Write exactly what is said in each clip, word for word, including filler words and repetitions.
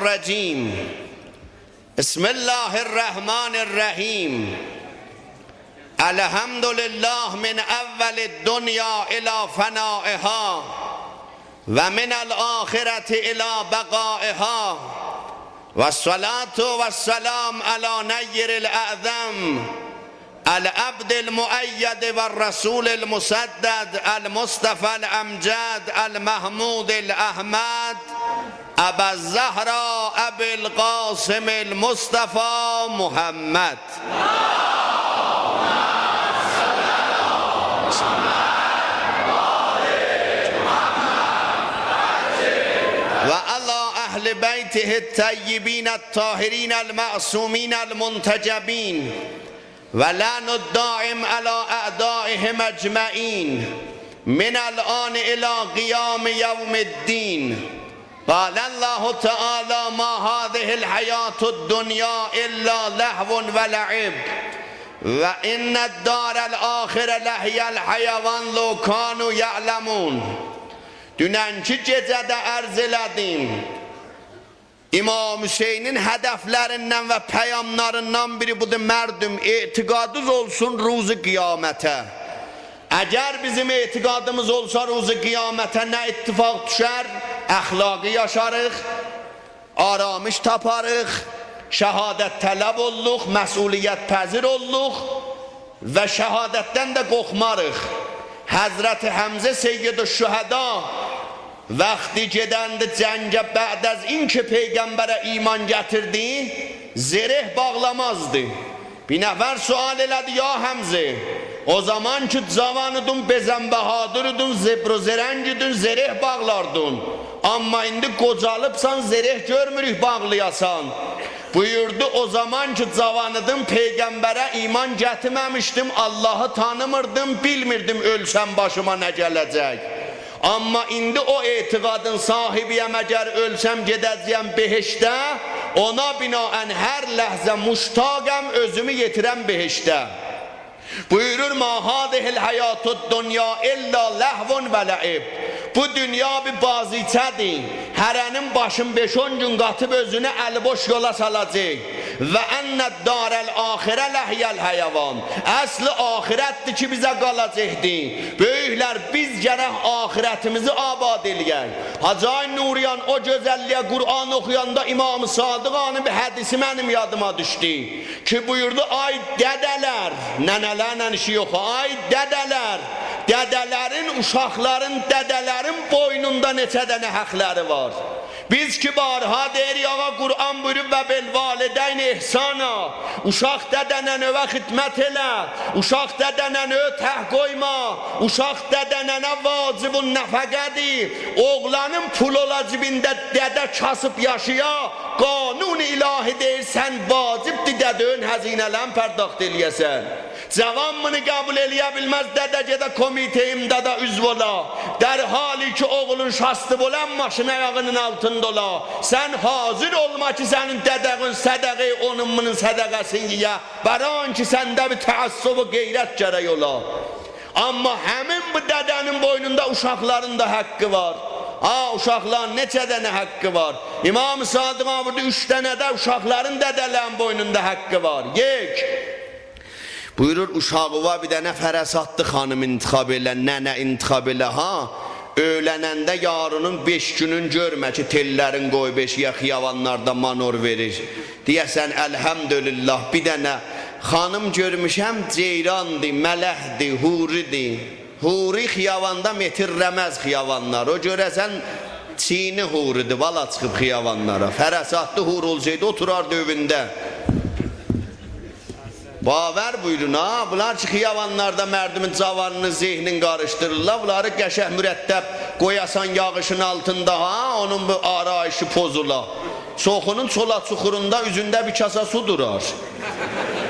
الرجيم. بسم الله الرحمن الرحيم. الحمد لله من أول الدنيا إلى فنائها ومن الآخرة إلى بقائها، والصلاة والسلام على نير الأعظم العبد المؤيد والرسول المسدد المصطفى الأمجد المحمود الأحمد أبا الزهراء أبي القاسم المصطفى محمد. وعلى أهل بيته الطيبين الطاهرين المعصومين المنتجبين، ولعن الدائم على أعدائهم أجمعين من الآن إلى قيام يوم الدين. قال الله تعالى: ما هذه الحياة الدنيا إلا لهو ولعب، وإن الدار الآخرة لهي الحيوان لو كانوا يعلمون. دوننکی گئجه ده عرض ائله‌دیم. امام حسینین هدفلریندن و پیاملاریندان بیری بودور: مردم، اعتقادینیز اولسون روز قیامته. اگر بیزیم اعتقادیمیز اولسا روز قیامته نه اتفاق دوشر؟ اخلاقی یاشاریق، آرامش تاپاریق، شهادت‌طلب اوللوق، مسئولیت‌پذیر اوللوق و شهادتدن ده قورخماریق. حضرت حمزه سیدالشهدا وقتی گئدندی جنگه، بعد از این که پیغمبره ایمان گتیردی، زره باغلامازدی. بیر نفر سؤال ائله‌دی: یا حمزه، او زامان کی جاوانیدین، بزن بهادریدین، زبر و زرنگیدین، زره باغلاردین. اما ایندی قوجالیبسان، زره گؤرموروک باغلایاسان. بویوردو: او زامان کی جاوانیدیم، پیغمبره ایمان گتیرمه‌میشدیم، اللهی تانیمیردیم، بیلمیردیم اؤلسم باشیما نه گله‌جک. اما ایندی او اعتقادین صاحبی‌یم، اگر اؤلسم گئده‌جه‌یم بهشته، اونا بناءً هر لحظه مشتاقم اؤزومو یئتیرم بهشته. بویورور: ما هذه الحیاة الدنیا الا لهو ولعب. بو دونیا بیر بازیچه‌دیر. هره‌نین باشین بئش-اون گون قاتیب اؤزونه الی‌بوش یولا سالاجاق. وان الدار الآخرة لهی الحیوان. اصل آخرتدیر کی بیزه قالاجاقدیر. بؤیوکلر، بیز گرک آخرتیمیزی آباد ائله‌یک. حاجی آقای نوریان او گؤزللییه قرآن اوخویاندا امام صادق آقانین بیر حدیثی منیم یادیما دوشدو. کی بویوردو: آی دده‌لر، ننه‌لرله ایشی یوخ، آی دده‌لر، دده‌لرین، اوشاقلارین، دده‌لرین بوینوندا نئچه دنه حقلری وار. بیز کی بارها دئییریک، آقا، قرآن بویوروب: «و بالوالدین احسانا»، اوشاق دده‌ننه‌وه خدمت ائله، اوشاق دده‌ننه‌وی تک قویما، اوشاق دده‌ننه واجب‌النفقه‌دیر. اوغلانین پولو اولا جیبینده، دده کاسیب یاشایا، قانون الهی دئییر، سن واجبدیر دده‌وین هزینه‌لرینی پرداخت ائله‌یه‌سن. جاوان بونو قبول ائله‌یه بیلمز، دده گئده کمیته امدادا عضو اولا، در حالی کی اوغلون شاستی بلند، ماشین آیاغینین آلتیندا اولا. سن حاضر اولما کی سنین دده‌وین صدقه‌ی اونون بونون صدقه‌سینی یئیه، برای آن کی سنده بیر تعصب و غیرت گرک اولا. اما همین بو دده‌نین بوینوندا اوشاقلارین دا حقی وار. ها، اوشاقلارین نئچه دنه حقی وار؟ امام صادق بویوردو: اوچ دنه ده اوشاقلارین، دده‌لرین بوینوندا حقی وار. یک، بویورور، اوشاغیوا بیر دنه فراستلی خانیم انتخاب ائله، ننه انتخاب ائله ها. اؤیلننده یارینین بئش گونون گؤرمه کی تئللرین قویوب ائشییه، خیابانلاردا مانور وئریر. دئیه‌سن: «الحمدلله، بیر دنه خانیم گؤرموشم، جئیراندیر، ملکدیر، حوری‌دیر.» حوری خیاباندا مترله‌مز خیابانلاری. او گؤره‌سن چینی حوری‌دیر، والا چیخیب خیابانلارا. فراستلی حور اولسایدی، اوتوراردی ائوینده. باور بویورون ها، بونلار کی خیابانلاردا مردمون جاوانینین ذهنین قاریشدیریرلار، بونلاری قشنگ مرتب قویاسان یاغیشین آلتیندا ها، اونون بو آرایشی پوزولا. چوخونون چولا چوخوروندا اوزونده بیر کاسا سو دورار.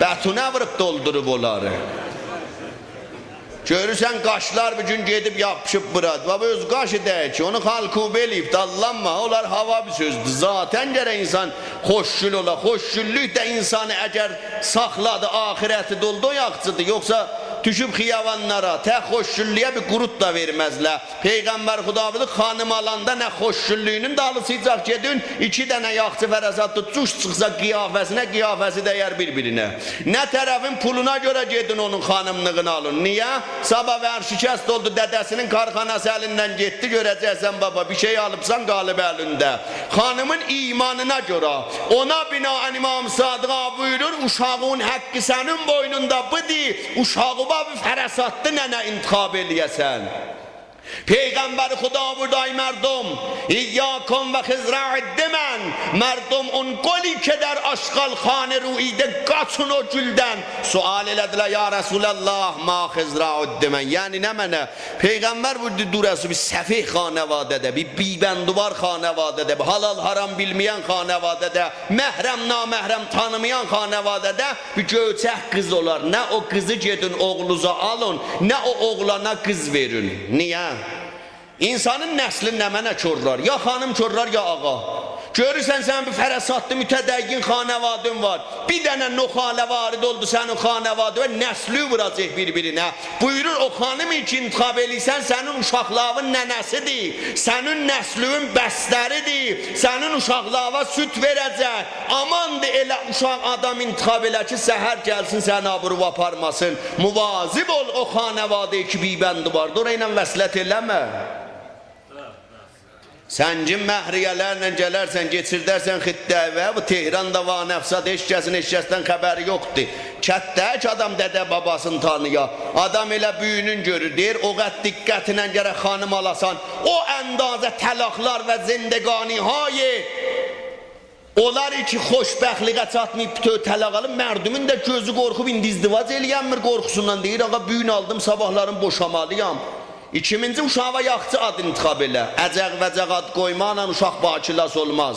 بتونه ووروب دولدوروب اونلاری. گؤرورسن، قاشلار بیر گون گئدیب یاپیشیب بورا. بابا، اؤز قاشی دئییل کی، اونو خالکوبی ائله‌ییب، داللانما. اونلار هاوا بیر سؤزدور. ذاتاً گرک انسان خوشگول اولا. خوشگوللوک ده انسانی اگر ساخلادی، آخرتی ده اولدو، او یاخچیدیر. یوخسا دوشوب خیابانلارا، تک خوشگللویه بیر قوروت دا وئرمزلر. پیغمبر خدا بویوردو، خانیم آلاندا نه خوشگللویونون دالیسیجاق گئدین، ایکی دنه یاخچی فراستلی جوش چیخسا قیافه‌سینه، قیافه‌سی دیر بیر-بیرینه. نه طرفین پولونا گؤره گئدین اونون خانیملیغینی آلین. نییه؟ صاباح ورشکست اولدو، دده‌سینین کارخاناسی الیندن گئتدی، گؤره‌جکسن بابا، بیر شئی آلیبسان قالیب الینده. خانیمین ایمانینا گؤره. اونا بناءً امام صادق آقا بویورور، اوشاغین حقی سنین بوینوندا بودور، اوشاغیوا بیر فراستلی ننه انتخاب ائله‌یه‌سن. پیغمبر خدا بویوردو: آی مردم، «إياكم وخضراع الدمن»، مردم، اون گلی که در آشغالخانه روییده، قاچین او گولدن. سؤال ائله‌دیلر: «یا رسول الله، ما خضراع الدمن؟» یعنی نمنه؟ پیغمبر بویوردو: دور، اصلاً بیر سفئه خانواده‌ده، بیر بی‌بندوبار خانواده‌ده، بیر حلال حرام بیلمه‌ین خانواده‌ده، محرم نامحرم تانیمایان خانواده‌ده بیر گؤیچک قیز اولار. نه او قیزی گئدین اوغلوزا آلین، نه او اوغلانا قیز وئرین. نییه؟ انسانین نسلین نمنه کورلار؟ یا خانیم کورلار، یا آقا. گؤرورسن، سنین بیر فراستلی، متدین خانواده‌ن وار. بیر دنه نخاله وارد اولدو سنین خانواده‌وه، نسلی ووراجاق بیر-بیرینه. بویورور، او خانیم کی انتخاب ائله‌ییرسن، سنین اوشاقلاریوین ننه‌سیدیر، سنین نسلیوین بستریدیر، سنین اوشاقلاریوا سود وئره‌جک. آماندیر، ائله اوشاق آدام انتخاب ائله کی سحر گلسین، سنین آبرووو آپارماسین. مواظب اول، او خانواده کی بی‌بندوباردی، اورا ایله وصلت ائله‌مه. سنگین مهریه‌لرله گلرسن، کئچیردرسن خیرتده‌ییوه، بو تهراندا وانفسادی، هئچ کسین هئچ کسدن خبری یوخدور. کتده کی آدام دده باباسینی تانییا. آدام ائله بویونون گؤرور، دئییر، او قدر دقتینن گرک خانیم آلاسان، او اندازه طلاقلار و زندگانی‌های اونلار کی خوشبختلیگه چاتماییب بوتؤو طلاق آلیب، مردومون دا گؤزو قورخوب، ایندی ازدواج ائلیه‌نمیر قورخوسوندان. دئییر، آقا، بویون آلدیم، صاباحلارین بوشامالییام. ایکیمینجی، اوشاغا یاخچی آد انتخاب ائله. عجق وجق آد قویماقلا اوشاق باکیلاس اولماز.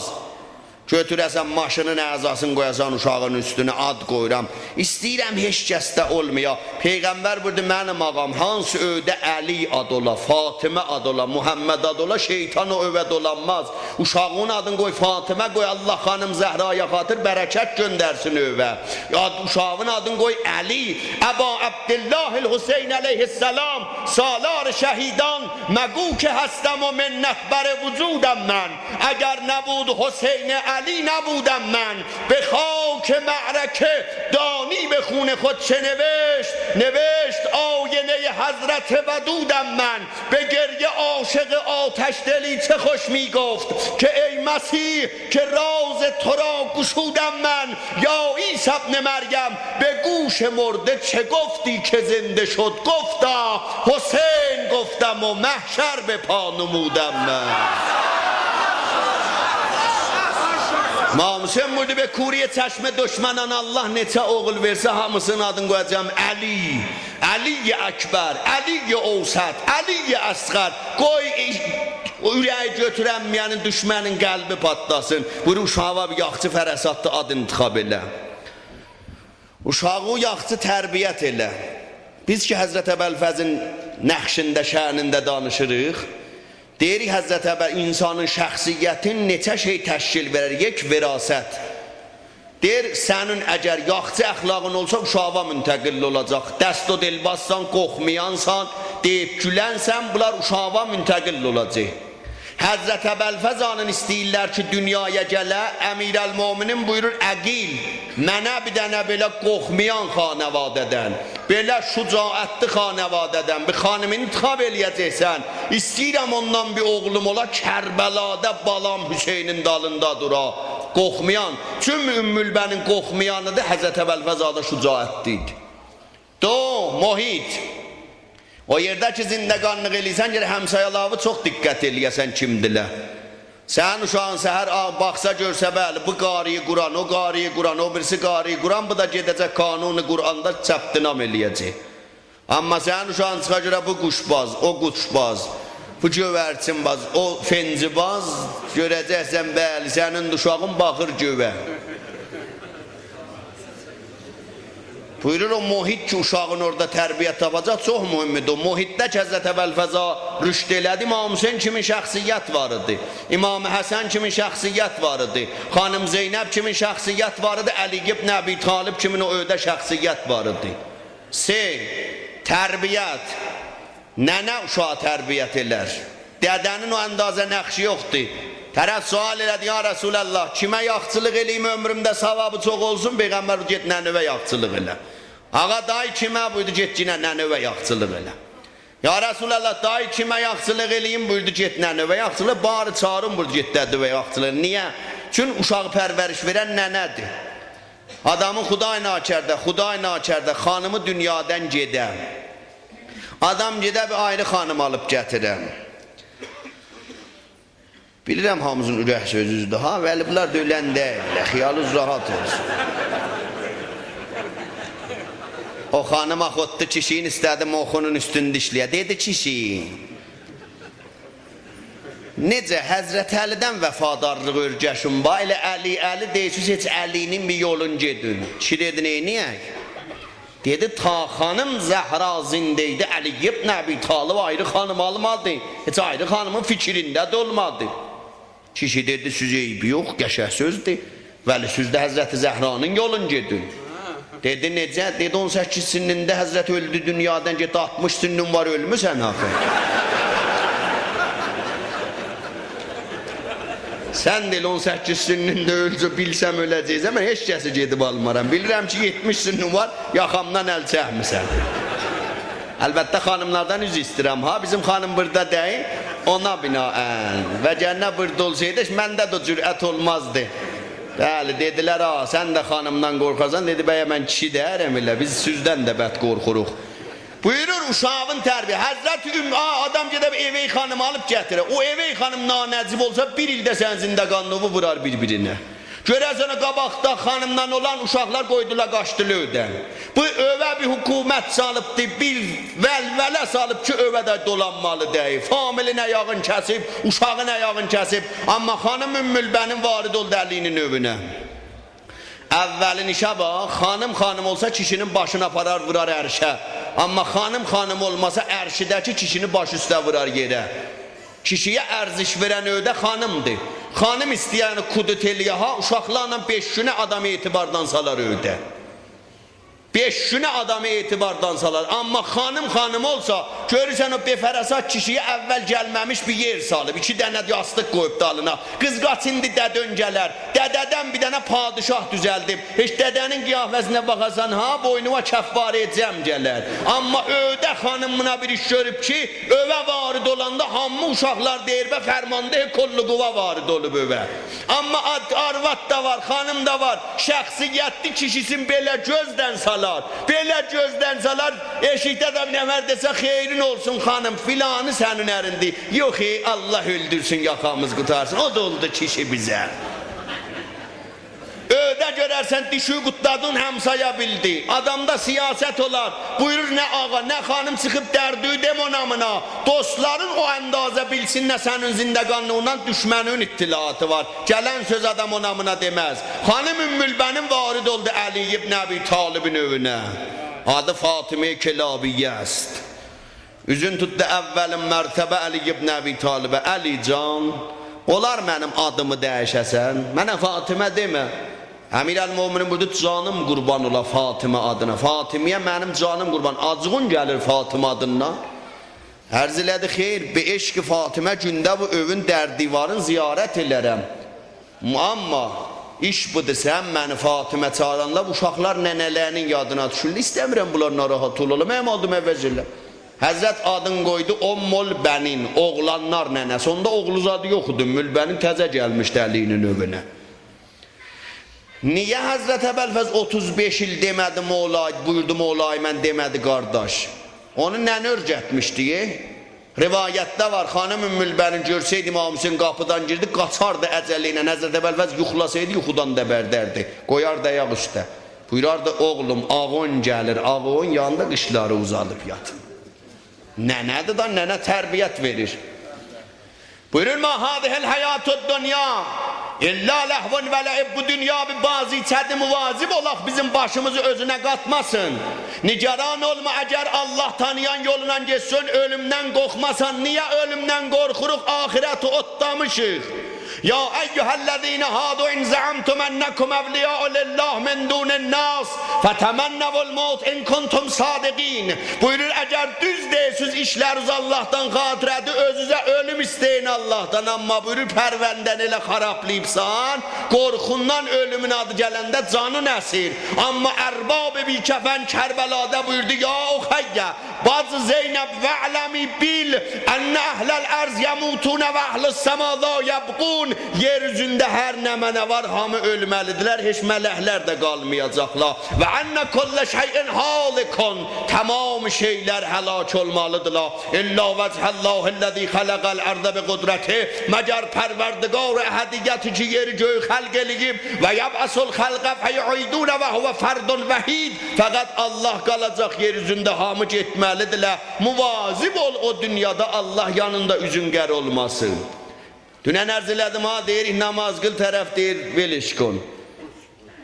گؤتوره‌سن ماشینین اعضاسینی قویاسان اوشاغین اوستونه، آد قویورام. ایسته‌ییرم هئچ کسده اولمایا. پیغمبر بویوردو، منیم آقام، هانسی ائوده علی آد اولا، فاطمه آد اولا، محمد آد اولا، شیطان او ائوه دولانماز. اوشاغین آدینی قوی فاطمه، قوی الله خانیم زهرایا خاطیر برکت گؤندرسین ائوه. یا اوشاغین آدینی قوی علی. ابا عبدالله الحسین علیه السلام، سالار شهیدان، مگو که هستم و منت بر وجودم من. اگر نبود حسین علی، نبودم من. به خاک معرکه دانی به خون خود چه نوشت؟ نوشت: آینهٔ حضرت ودودم من. به گریه عاشق آتش‌دلی چه خوش می‌گفت که ای مسیح که راز تو را گشودم من. یا عیسی ابن مریم، به گوش مرده چه گفتی که زنده شد؟ گفتا حسین گفتم و محشر به پا نمودم من. امام حسین بویوردو، به کوری چشم دشمنان الله نئچه اوغول وئرسه، هامیسینین آدینی قویاجاغام علی، علی اکبر، علی اوسط، علی اصغر. قوی اوره‌یی گؤتورنمه‌یه‌نین، دشمنین قلبی پاتلاسین. بویورور، اوشاغا بیر یاخچی فراستلی آد انتخاب ائله. اوشاغی یاخچی تربیت ائله. بیز کی حضرت ابوالفضلین نقشینده، شأنینده دانیشیریق، دئییریک، حضرت ابا-، انسانین شخصیتین نئچه شئی تشکیل وئرر. یک، وراثت. دئییر، سنین اگر یاخچی اخلاقین اولسا، اوشاغا منتقل اولاجاق. دست و دلبازسان، قورخمایانسان، دئییب گولنسن، بونلار اوشاغا منتقل اولاجاق. حضرت ابوالفضل آقانین ایسته‌ییرلر کی دونیایا گله، امیرالمؤمنین بویورور، عقیل، منه بیر دنه بئله قورخمایان خانواده‌دن، بئله شجاعتلی خانواده‌دن بیر خانیم انتخاب ائله‌یه‌جکسن. ایسته‌ییرم اوندان بیر اوغلوم اولا، کربلادا بالام حسینین دالیندا دورا، قورخمایان. چون ام‌البنین قورخمایانیدیر، حضرت ابوالفضل آقا دا شجاعتلی ایدی. دو، محیط. او یئرده کی زندگانلیق ائله‌ییرسن، گرک همسایه‌لروی چوخ دقت ائله‌یه‌سن کیمدیرلر. سنین اوشاغین سحر آ-، باخسا گؤرسه، بلی، بو قاری قرآن، او قاری قرآن، او بیریسی قاری قرآن، بو دا گئده‌جک کانون قرآندا ثبت‌نام ائله‌یه‌جک. آمما سنین اوشاغین چیخا گؤره بو قوش‌باز، او قوش‌باز، بو گؤیرچین‌باز، او فنجی‌باز، گؤره‌جکسن، بلی، سنین اوشاغین باخیر گؤیه. بویورور، او محیط کی اوشاغین اورادا تربیت تاپاجاق، چوخ مهمدور. او محیطده کی حضرت ابوالفضل آقا رشد ائله‌دی، امام حسین کیمین شخصیت وار ایدی، امام حسن کیمین شخصیت وار ایدی، خانیم زینب کیمین شخصیت وار ایدی، علی ابن ابی‌طالب کیمین او ائوده شخصیت وار ایدی. سه، تربیت. ننه اوشاغی تربیت ائلر. دده‌نین او اندازه نقشی یوخدور. طرف سؤال ائله‌دی: «یا رسول‌الله، کیمه یاخچیلیق ائله‌ییم، عؤمرومده ثوابی چوخ اولسون؟» پیغمبر بویوردو: «گئت ننه‌وه یاخچیلیق ائله.» «آقا، دایی کیمه؟» بویوردو: «گئت یئنه ننه‌وه یاخچیلیق ائله.» «یا رسول‌الله، دایی کیمه یاخچیلیق ائله‌ییم؟» بویوردو: «گئت ننه‌وه یاخچیلیق.» باری چهارم بویوردو: «گئت دده‌وه یاخچیلیق.» نییه؟ چون اوشاغی پرورش وئرن ننه‌دیر. آدامین خدای نکرده، خدای نکرده خانیمی دونیادان گئده، آدام گئده بیر آیری خانیم آلیب گتیره. بیلیرم هامیزین اورک سؤزوزدور ها، ولی بونلار دا اؤلن دئییللر، خیالینیز راحت اولسون. او خانیم آخوتدو کیشینین، ایسته‌دی مخونون اوستونده ایشله‌یه. دئدی: «کیشی، نئجه حضرت علی‌دن وفادارلیق اؤرگشین، باخ، ائله علی، علی دئییرسیز، هئچ علی‌نین بیر یولون گئدین.» کیشی دئدی: «نئینیه‌ک؟» دئدی: «تا خانیم زهرا زنده ایدی، علی ابن ابی‌طالب آیری خانیم آلمادی. هئچ آیری خانیمین فیکرینده ده اولمادی.» کیشی دئدی: «سیز عیبی یوخ، قشنگ سؤزدور. ولی سیز ده حضرت زهرانین یولون گئدین.» دئدی: «نئجه؟» دئدی: «اون سککیز سنّینده حضرت اؤلدو، دونیادان گئتدی، آلتمیش سنّین وار، اؤلموسن آخی. سن ده ائله اون سککیز سنّینده اؤلجه بیلسم اؤله‌جکسن، من هئچ کسی گئدیب آلمارام. بیلیرم کی، یئتمیش سنّین وار، یاخامدان ال چکمیسن.» البته، خانیملاردان عذر ایسته‌ییرم ها، بیزیم خانیم بورادا دئییل، اونا بناءً. وگرنه بورادا اولسایدی، هئچ منده ده جرأت اولمازدی. بلی، دئدیلر: «آ، سن ده خانیمدان قورخارسان.» دئدی: «بأ، من کیشی دئییرم ائله، بیز سیزدن ده بد قورخوروق.» بویورور، اوشاغین تربیه. حضرت ام-، آ، آدام گئده بیر ائوه‌ی خانیم آلیب گتیره. او ائوه‌ی خانیم نانجیب اولسا، بیر ایلده سنین زندگانلیغی وورار بیر-بیرینه. گؤررسن، او قاباقدا خانیمدان اولان اوشاقلار قویدولار، قاچدیلار ائودن. بو ائوه بیر حکومت سالیبدی، بیر ولوله سالیب کی، ائوه ده دولانمالی دئییل. فامیلین آیاغین کسیب، اوشاغین آیاغین کسیب. آمما خانیم ام‌البنین وارد اولدو علی‌نین ائوینه. اولین ایشه باخ، خانیم خانیم اولسا کیشینین باشینی آپارار وورار عرشه. آمما خانیم خانیم اولماسا عرشده‌کی کیشینی باش اوسته وورار یئره. کیشی‌یه ارزش وئرن ائوده خانیمدیر. خانیم ایسته‌ینی کودتا ائله‌یه ها، اوشاقلارلا بئش گونه آدامی اعتباردان سالار ائوده. بئش گونه آدامی اعتباردان سالار. آمما خانیم خانیم اولسا، گؤرورسن او بی‌فراسات کیشی‌یه اول گلمه‌میش بیر یئر سالیب، ایکی دنه یاستیق قویوب دالینا. قیز قاچ ایندی دده‌ن گلر. دده‌دن بیر دنه پادشاه دوزلدیب. هئچ دده‌نین قیافه‌سینه باخاسان ها، بوینووا کفاره‌ی جم گلر. آمما ائوده خانیم بونا بیر ایش گؤروب کی، ائوه وارد اولاندا هامی اوشاقلار دئییر: «به، فرمانده کل قوا وارد اولوب ائوه.» آمما آد-، آرواد دا وار، خانیم دا وار، شخصیتلی کیشی‌سین بئله گؤزدن سالار، بئله گؤزدن سالار، ائشیکده ده بیر نفر دئسه: «خئیرین اولسون خانیم، فلانی سنین اریندی؟» «یوخ ائ، الله اؤلدورسون، یاخامیز قوتارسین، او دا اولدو کیشی بیزه.» ائوده گؤررسن، دیشیوی قوتلادین، همسایه بیلدی. آدامدا سیاست اولار. بویورور، نه آقا، نه خانیم چیخیب دردیوی دئمه اونا مونا. دوستلارین او اندازه بیلسین، نه سنین زندگانلیغیندان دوشمنین اطلاعاتی وار. گلن سؤز آدام اونا مونا دئمز. خانیم ام‌البنین وارد اولدو علی ابن ابی‌طالبین ائوینه. آدی فاطمه کلابیه است. اوزون توتدو اولین مرتبه علی ابن ابی‌طالبه: «علی جان، اولار منیم آدیمی دییشه‌سن؟ منه فاطمه دئمه.» امیرالمؤمنین بویوردو: «جانیم قوربان اولا فاطمه آدینا. فاطمه‌یه منیم جانیم قوربان. آجیغین گلیر فاطمه آدیندان؟» عرض ائله‌دی: «خئیر، به عشق فاطمه گونده بو ائوین در دیوارین زیارت ائلرم. آمما ایش بودور، سن منی فاطمه چاغیراندا بو اوشاقلار ننه‌لرینین یادینا دوشورلر. ایسته‌میرم بونلار ناراحت اولالار. منیم آدیمی عوض ائله.» حضرت آدین قویدو ام‌البنین، اوغلانلار ننه‌سی. اوندا اوغلو زادی یوخ ایدی. ام‌البنین تازه گلمیشدی علی‌نین ائوینه. نییه حضرت ابوالفضل اوتوز بئش ایل دئمه‌دی: «مولای»، بویوردو: «مولای من»، دئمه‌دی: «قارداش»؟ اونو ننه اؤرگتمیشدی؟ روایتده وار، خانیم ام‌البنین گؤرسه‌یدی امام حسین قاپیدان گیردی، قاچاردی عجله ایله، حضرت ابوالفضل یوخلاسایدی، یوخودان دبردردی، قویاردی آیاق اوسته. بویورردی: «اوغلوم، آغون گلیر، آغونون یانیندا قیچلاری اوزادیب یاتین.» ننه‌دیر دا، ننه تربیت وئریر. بویورور: «ما هذه الحیاة الدنیا الا لهو و لعب.» بو دونیا بیر بازیچه‌دیر، مواظب اولاق بیزیم باشیمیزی اؤزونه قاتماسین. نگران اولما، اگر الله تانییان یولوندان گئتسن، اؤلومدن قورخماسان. نییه اؤلومدن قورخوروق؟ آخرتی اوتلامیشیق. یا ایها الذین هادوا ان زعمتم انکم اولیاء لله من دون الناس فتمنوا الموت ان کنتم صادقین. بویورور، اگر دوز دئییرسینیز، ایشلرینیز آللاهدان خاطره‌دیر، اؤزونوزه اؤلوم ایسته‌یین آللاهدان، اما بویورور، پرونده‌نی ائله خارابلاییبسان، قورخوندان اؤلومون آدی گلنده جانین اسیر. اما ارباب بی‌کفن کربلادا بویوردو: یا اخی، باجی زینب، واعلمی، بیل، ان اهل الارض یموتون و اهل السما لا یبقون. یئر اوزونده هر نمنه وار، هامی اؤلمه‌لیدیرلر، هئچ ملکلر ده قالمایاجاقلار. و ان کل شیء هالک، تمام شئیلر هلاک اولمالیدیرلار. الا وجه الله الذی خلق الارض بقدرته، مگر پروردگار احدیتی کی یئری گؤیو خلق ائله‌ییب، و یبعث الخلق فیعیدون و هو فرد وحید. فقط آللاه قالاجاق یئر اوزونده، هامی گئتمه‌لیدیرلر. مواظب اول او دونیادا آللاه یانیندا اوزون قره اولماسین. دونن عرض ائله‌دیم ها، دئییریک نماز قیل، طرف دئییر ولش کن.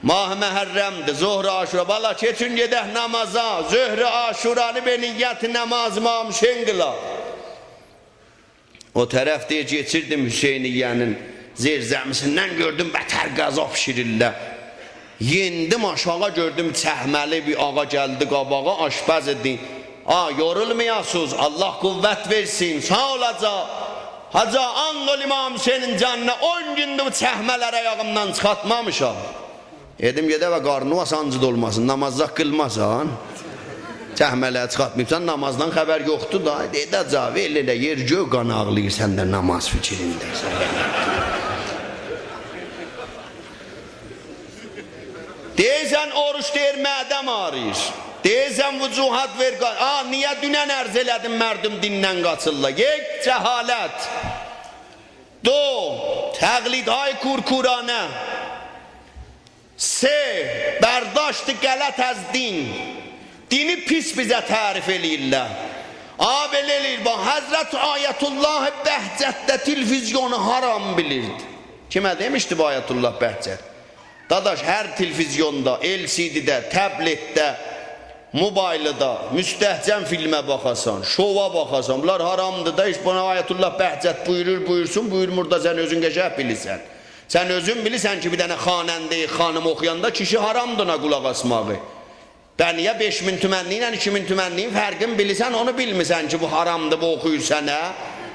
ماه محرم‌دیر، ظهر عاشورا. بالا، کئچین گئدک نمازا. ظهر عاشورانی به نیت نماز امام حسین قیلاق. او طرف دئییر، کئچیردیم حسینیه‌نین زیرزمیسیندن، گؤردوم بتر غذا بیشیریرلر. یئندیم آشاغی، گؤردوم چکمه‌لی بیر آقا گلدی قاباغا، آشپز ایدی. «آ، یورولمایاسینیز، آللاه قوت وئرسین، ساغ اول حاجی.» حاجی، آند اولا امام حسینین جانینا، اون گوندور بو چکمه‌لری آیاغیمدان چیخارتمامیشام. دئدیم، گئده و قارنینا سانجی دولماسین، نماز دا قیلماسان. چکمه‌لری چیخارتماییبسان، نمازدان خبر یوخدور دا. دئدی، حاجی، ائله ائله یئر گؤی قان آغلاییر، سن ده نماز فیکرینده‌سن. دئییرسن، اوروج، دئییر، معده‌م آغرییر. دئییرسن، وجوهات وئر قان. آ، نییه دونن عرض ائله‌دیم، مردم دیندن قاچیرلار؟ یک، جهالت. دو، تقلیدهای کورکورانه. سه، برداشت غلط از دین. دینی پیس بیزه تعریف ائله‌ییرلر. آ، بئله ائله‌ییر، باخ، حضرت آیت‌الله بهجت ده تلویزیونو حرام بیلیردی. کیمه دئمیشدی بو آیت‌الله بهجت؟ داداش، هر تلویزیوندا، ال سی دی‌ده، تبلتده، موبایلدا، مستهجن فیلمه باخاسان، شووا باخاسان، بونلار حرامدیر دا، هئچ بونا آیت‌الله بهجت بویورور، بویورسون، بویورمور دا، سن اؤزون قشنگ بیلیرسن. سن اؤزون بیلیرسن کی، بیر دنه خواننده‌ی خانیم اوخویاندا کیشی حرامدیر اونا قولاق آسماغی. به نییه بئش مین تومنلی‌یینن ایکی مین تومنلی‌یین فرقین بیلیرسن، اونو بیلمیرسن کی، بو حرامدیر، بو اوخویور سنه؟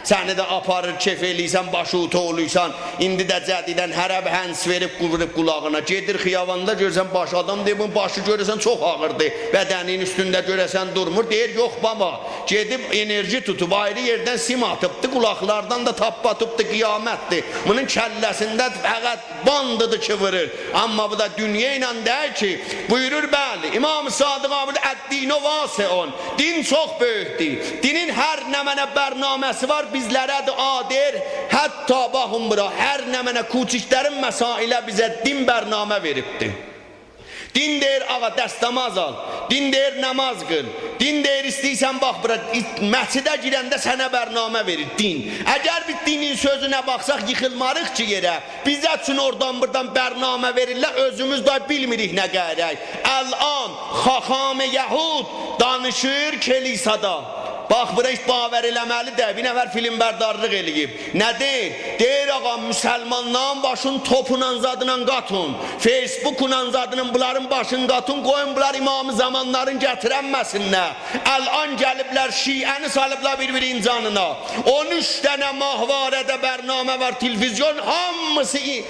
سنی ده آپاریر، کئف ائله‌ییرسن، باشیوی توولویورسان. ایندی ده جدیداً هره بیر هندز وئریب، ووروب قولاغینا. گئدیر خیاباندا، گؤرورسن، باشی، آدام دئییر، بونون باشی گؤرورسن چوخ آغیردیر، بدنین اوستونده گؤره‌سن دورمور. دئییر، یوخ بابا، گئدیب انرژی توتوب، آیری یئردن سیم آتیبدی، قولاقلاردان دا تاپپا توتدو، قیامتدیر. بونون کله‌سینده فقط باندیدی کی وورور. اما بو دا دونیا ایله دئییل کی. بویورور، بلی، امام صادق آقا بویورور، «الدین واسع.» دین چوخ بؤیوکدور. دینین هر نمنه برنامه‌سی وار، بیزلره‌دیر، آ، دئییر، حتی باخین بورا، هر نمنه کوچک‌ترین مسائله بیزه دین برنامه وئریبدیر. دین دئییر، آقا، دستماز آل. دین دئییر، نماز قیل. دین دئییر، ایسته‌ییرسن، باخ بورا، مسجده گیرنده سنه برنامه وئریر دین. اگر بیز دینین سؤزونه باخساق، ییخیلماریق کی یئره. بیزه اوچون اورادان بورادان برنامه وئریرلر، اؤزوموز ده بیلمیریک نه قاییراق. الان خاخام یهود دانیشیر کلیسادا. باخ، بورا هئچ باور ائله‌مه‌لی دئییل. بیر نفر فیلمبردارلیق ائله‌ییب. نه دئییر؟ دئییر، آقا، مسلمانلارین باشین توپونان زادینان قاتین، فیسبوکونان زادینان بونلارین باشین قاتین، قویون بونلار امام زمانلارین گتیرنمه‌سینلر. الان گلیبلر شیعه‌نی سالیبلار بیر-بیرینین جانینا. اون اوچ دنه ماهواره‌ده برنامه وار، تلویزیون، هامیسی ای-،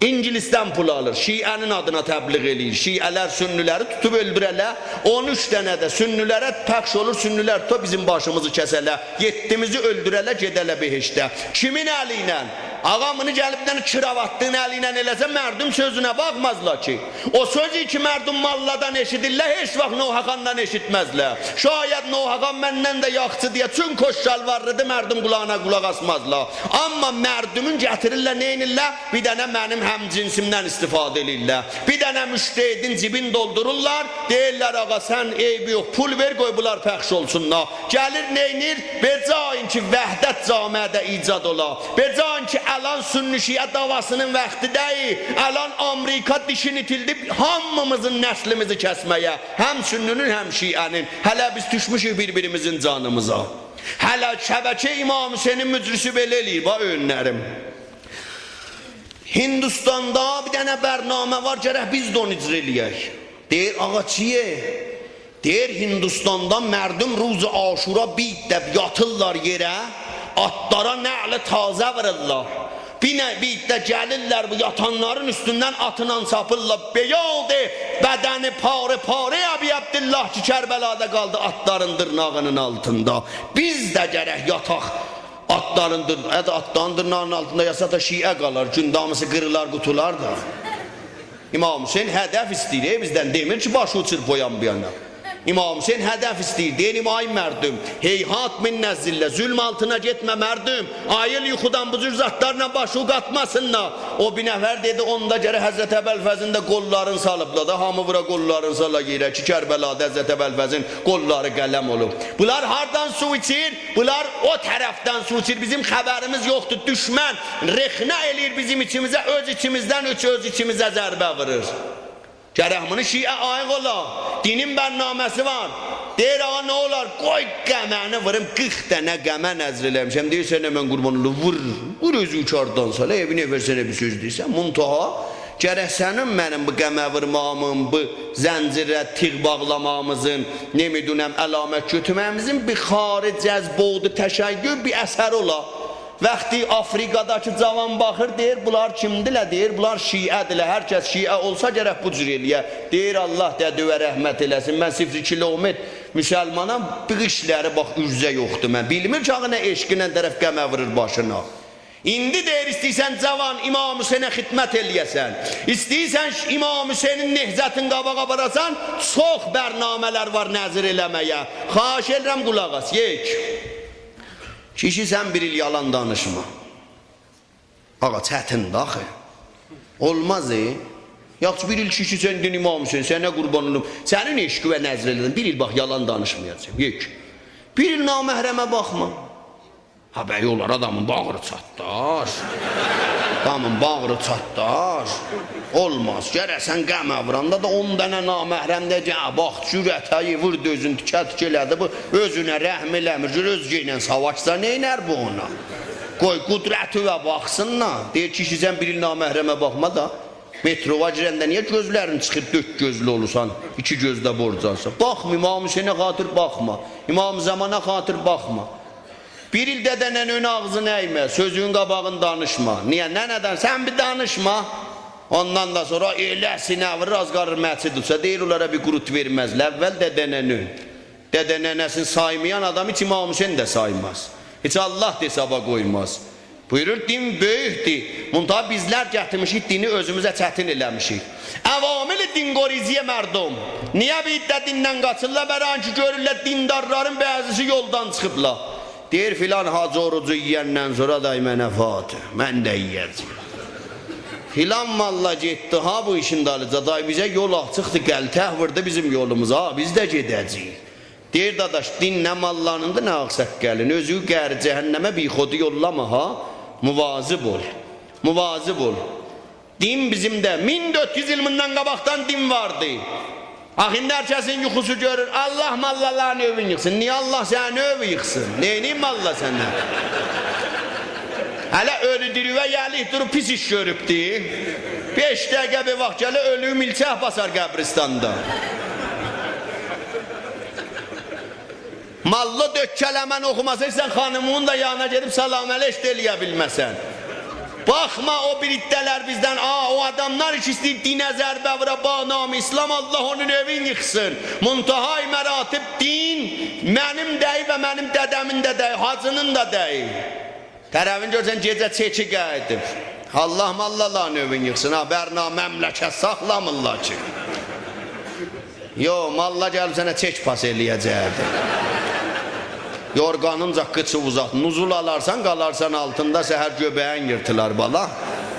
انگلیسدن پول آلیر. شیعه‌نین آدینا تبلیغ ائله‌ییر. شیعه‌لر سنی‌لری توتوب اؤلدوره‌لر. اون اوچ دنه ده سنی‌لره پخش اولور، سنی‌لر توتوب بیزیم باشیمیزی کسه‌لر. یئددیمیزی اؤلدوره‌لر، گئده‌لر بهشته. کیمین الی ایله؟ آقا، بونو گلیب بیر دنه کراواتلی‌نین الی ایله ائله‌سه، مردم سؤزونه باخمازلار کی. او سؤزو کی مردم ماللادان ائشیدیرلر، هئچ واخت نوحه‌خواندان ائشیتمزلر. شاید نوحه‌خوان مندن ده یاخشی دئیه، چون کت‌شالوارلیدیر، مردم قولاغینا قولاق آسمازلار. اما مردمون گتیریرلر، نئینیرلر؟ بیر دنه منیم همجنسیمدن استفاده ائله‌ییرلر. بیر دنه مجتهدین جیبین دولدورورلار، دئییرلر، آقا، سن عیبی یوخ، پول وئر، قوی بونلار پخش اولسونلار. گلیر، نئینیر؟ به جای اینکه وحدت جامعه‌ده ایجاد اولا، به جای اینکه الان سنی شیعه دعواسی‌نین واختی دئییل، الان آمریکا دیشین ایتیلدی، هامیمیزین نسلیمیزی کسمه‌یه، هم سنی‌نین، هم شیعه‌نین. هله بیز دوشموشوک بیر-بیریمیزین جانیمیزا. هله شبکه امام حسینین مجری‌سی بئله ائله‌ییر، باخ، اؤیونلریم. هندوستاندا بیر دنه برنامه وار، گرک بیز ده اونو اجرا ائله‌یک. دئییر: «آقا، چیه؟» دئییر: «هندوستاندا مردم روز عاشورا بیر عده یاتیرلار یئره، آتلارا نعل تازه وورورلار. بیر نه-، بیر عده گلیرلر بو یاتانلارین اوستوندن آتلا چاپیرلار، به یاد بدن پاره پاره ابی‌عبدالله کی کربلادا قالدی آتلارین دیرناغینین آلتیندا. بیز ده گرک یاتاق آتلارین دیر-، ات-، آتلارین دیرناغینین آلتیندا، یاتساق دا شیعه قالار، گونده هامیسی قیریلار، قوتولار دا.» امام حسین هدف ایسته‌ییر، ائ، بیزدن، دئمیر کی باشی اوچور بو یان بو یانا. امام حسین هدف ایسته‌ییر. دئییر: «آی مردم، هیهات من الذلة، ظلم آلتینا گئتمه مردم. آییل یوخودان، بو جور زادلارلا باشی قاتماسینلار.» او بیر نفر دئدی: «اوندا گرک حضرت ابوالفضلین ده قوللارین سالیبلار دا، هامی وورا قوللارین سالا یئره کی کربلادا حضرت ابوالفضلین قوللاری قلم اولوب.» بونلار هاردان سو ایچیر؟ بونلار او طرفدن سو ایچیر، بیزیم خبریمیز یوخدور. دوشمن رخنه ائله‌ییر بیزیم ایچیمیزه، اؤز ایچیمیزدن اوچ، اؤز ایچیمیزه ضربه وورور. گرک بونو شیعه آییق اولا. دینین برنامه‌سی وار. دئییر: «آقا، نه اولار؟ قوی قمه‌نی ووروم، قیرخ دنه قمه نذر ائله‌میشم.» دئییر: «سنه من قوربان اولوم، وور، وور اؤزووو کاردان سال، ائ، بیر نفر سنه بیر سؤز دئسه.» منتها گرک سنین منیم بو قمه وورماغیمین، بو زنجیره تیغ باغلاماغیمیزین، نمی‌دونم، علامت گؤتورمه‌ییمیزین بیر خارج از بعد تشیع بیر اثری اولا. وقتی آفریقاداکی جاوان باخیر، دئییر: «بونلار کیمدیلر؟» دئییر: «بونلار شیعه‌دیرلر. هر کس شیعه اولسا، گرک بو جور ائله‌یه.» دئییر: «الله دده‌وه رحمت ائله‌سین. من صفر کیلومتر مسلمانام، بو ایشلری، باخ، عرضه یوخدور، من بیلمیر کی آخی نه عشقینن طرف قمه وورور باشینا.» ایندی دئییر، ایسته‌ییرسن جاوان امام حسینه خدمت ائله‌یه‌سن، ایسته‌ییرسن ش-، امام حسینین نهضتین قاباغا آپاراسان، چوخ برنامه‌لر وار نذر ائله‌مه‌یه. خواهش ائدیرم، قولاق آس. یک. کیشی، سن بیر ایل یالان دانیشما. آقا، چتیندیر آخی. اولماز، ائ؟ یاخشی، بیر ایل کیشی، سن دئیین امام حسین، سنه قوربان اولوم، سنین عشقیوه نذر ائله‌دیم، بیر ایل باخ، یالان دانیشمایاجاغام. یک. بیر ایل نامحرمه باخما. ها، بی، اولار، آدامین باغری چاتلار. آدامین باغری چاتلار. اولماز. گرک سن قمه ووراندا دا اون دنه نامحرم دئیه‌جک: «آ، باخ، جرأت، ها، ووردو اؤزونو، تیکه-تیکه ائله‌دی، بو اؤزونه رحم ائله‌میر، گؤر اؤزگه ایله ساواشسا نئینر بو اونا؟» قوی قدرتیوه باخسین دا. دئییر کیشی، سن بیر ایل نامحرمه باخما دا. مترووا گیرنده نییه گؤزلرین چیخیر، دؤرد گؤزلو اولورسان، ایکی گؤز ده بورجانسان؟ باخما، امام حسینه خاطر باخما، امام زمانا خاطر باخما. بیر ایل دده‌ننه‌نین آغزینی اَیمه، سؤزون قاباغینی دانیشما. نییه؟ ننه‌دن سن بیر دانیشما. اوندان دا سونرا ائله سینه وورور، آز قالیر مسجد اوچا. دئییر اونلارا بیر قوروت وئرمزلر. اول دده‌ننه‌نین. دده‌ننه‌سینی سایمایان آدامی هئچ امام حسین ده سایماز. هئچ الله دا حسابا قویماز. بویورور، دین بؤیوکدور. منتها بیزلر گتیرمیشیک دینی، اؤزوموزه چتین ائله‌میشیک. عوامل دین‌گریزی مردم. نییه بیر عده دیندن قاچیرلار؟ برای اینکه گؤرورلر دیندارلارین بعضیسی یولدان چیخیبلار. دئییر فلان حاجی اوروجو یئیندن سونرا دای منه فاتح، من ده یئیه‌جه‌یم. فلان ماللا گئتدی ها بو ایشین دالیجا، دای بیزه یول آچیقدی، غلطه ووردو بیزیم یولوموزا، بیز ده گئده‌جه‌ییک. دئییر داداش، دین نه ماللانیندیر، نه آغ‌ساققالین. اؤزووو قعر جهنمه بیخودو یوللاما ها. مواظب اول. مواظب اول. دین بیزیم ده مین دؤرد یوز ایل بوندان قاباقدان دین واردی. آخی ایندی هر کسین یوخوسو گؤرور. الله ماللالارین ائوین ییخسین. نییه الله سنین ائوی ییخسین؟ نئینیییم ماللا سنه؟ هله اؤلو دیریوه یه‌لیک دوروب پیس ایش گؤروبدو. بئش دقیقه بیر واخت گله اؤلویو میلچک باسار قبرستاندا. ماللا دؤرد کلمه‌نی اوخوماسا، سن خانیمین دا یانینا گئدیب سلام علیک ده ائلیه بیلمه‌سن. باخما او بیر عده‌لر بیزدن، آ، او آداملار کی ایسته‌ییر دینه ضربه وورا، با نام اسلام، الله اونون ائوین ییخسین. منتهای مراتب دین منیم دئییل و منیم دده‌مین ده دئییل، حاجی‌نین دا دئییل. طرفین گؤرورسن گئجه چئکی قاییدیب. الله ماللالارین ائوین ییخسین ها، برنامه، مملکت ساخلامیرلار کی. یوخ، ماللا گلیب سنه چک پاس ائلیه‌جکدی. یورغانینجا قیچی اوزات، نزول آلارسان، قالارسان آلتیندا، سحر گؤبه‌یین ییرتیلار بالا.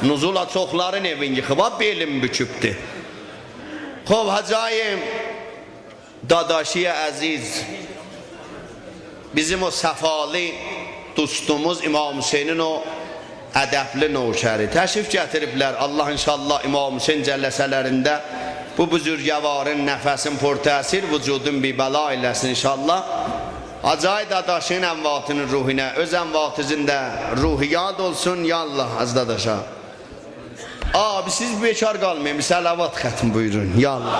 نزولا چوخلارین ائوین ییخیب ها، بئلین بوکوبدو. خوب، حاجی داداشی عزیز، بیزیم او صفالی دوستوموز، امام حسینین او ادبلی نوکری. تشریف گتیریبلر. الله ان‌شاءالله امام حسین جلسه‌لرینده بو بزرگوارین نفسین پرتأثیر، وجودون بی‌بلا ائله‌سین ان‌شاءالله. حاجی داداشین امواتینین روحونا، اؤز امواتیزین دا روحو یاد اولسون، یا الله، حاجی داداشا. آقا، سیز بیکار قالمایین، بیر صلوات ختم بویورون. یا الله.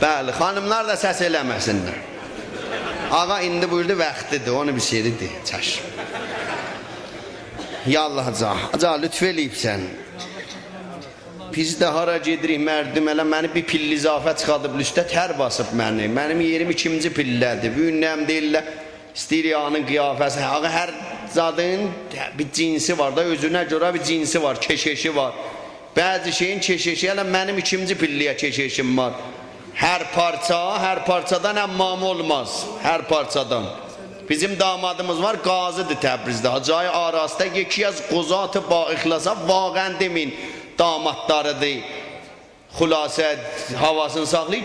بلی، خانیملار دا سس ائله‌مه‌سینلر. آقا ایندی بویوردو، واختیدیر، اونو بیر شئیدی، چشم. یا الله، حاجی آقا، حاجی آقا، لطف ائله‌ییبسن. بیز ده هارا گئدیریک، مردم ائله منی بیر پله اضافه چیخادیب اوسته، تر باسیب منی. منیم یئریم ایکینجی پله‌دیر. بوگون نم دئییرلر، ایسته‌ییر یعنی قیافه‌سی. آقا، هر زادین بیر جنسی وار دا، اؤزونه گؤره بیر جنسی وار، کششی وار. بعضی شئیین کششی، ائله منیم ایکینجی پله‌یه کششیم وار. هر پارچا، هر پارچادان عمامه اولماز. هر پارچادان. بیزیم دامادیمیز وار، قاضی‌دیر تبریزده. حاجی آقای آراسته، یکی از قضات با اخلاصا، واقعاً دئمه‌یین دامادلاریدیر. خلاصه، هاواسینی ساخلاییر.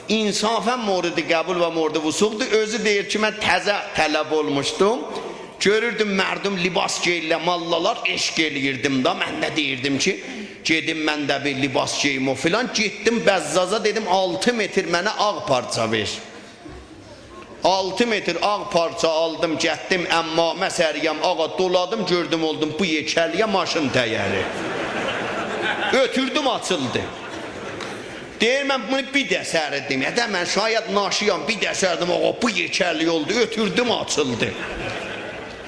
انصافاً مورد قبول و مورد وثوق‌دور. اؤزو دئییر کی، من تازه طلبه اولموشدوم. گؤروردوم، مردم لباس گئییرلر، ماللالار، عشق ائله‌ییردیم دا. من ده دئییردیم کی، گئدیم من ده بیر لباس گئییم و فلان. گئتدیم بزازا، دئدیم، آلتی متر منه آغ پارچا وئر. آلتی متر آغ پارچا آلدیم، گتدیم عمامه سری‌یم، آقا، دولادیم، گؤردوم، اولدوم بو یئکه‌لییه ماشین تایری. اؤتوردوم، آچیلدی. دئییر، من بونو بیر ده سریدیم. یا دا من شاید ناشی‌یام، بیر ده سریدیم، آقا، بو یئکه‌لیک اولدو، اؤتوردوم، آچیلدی.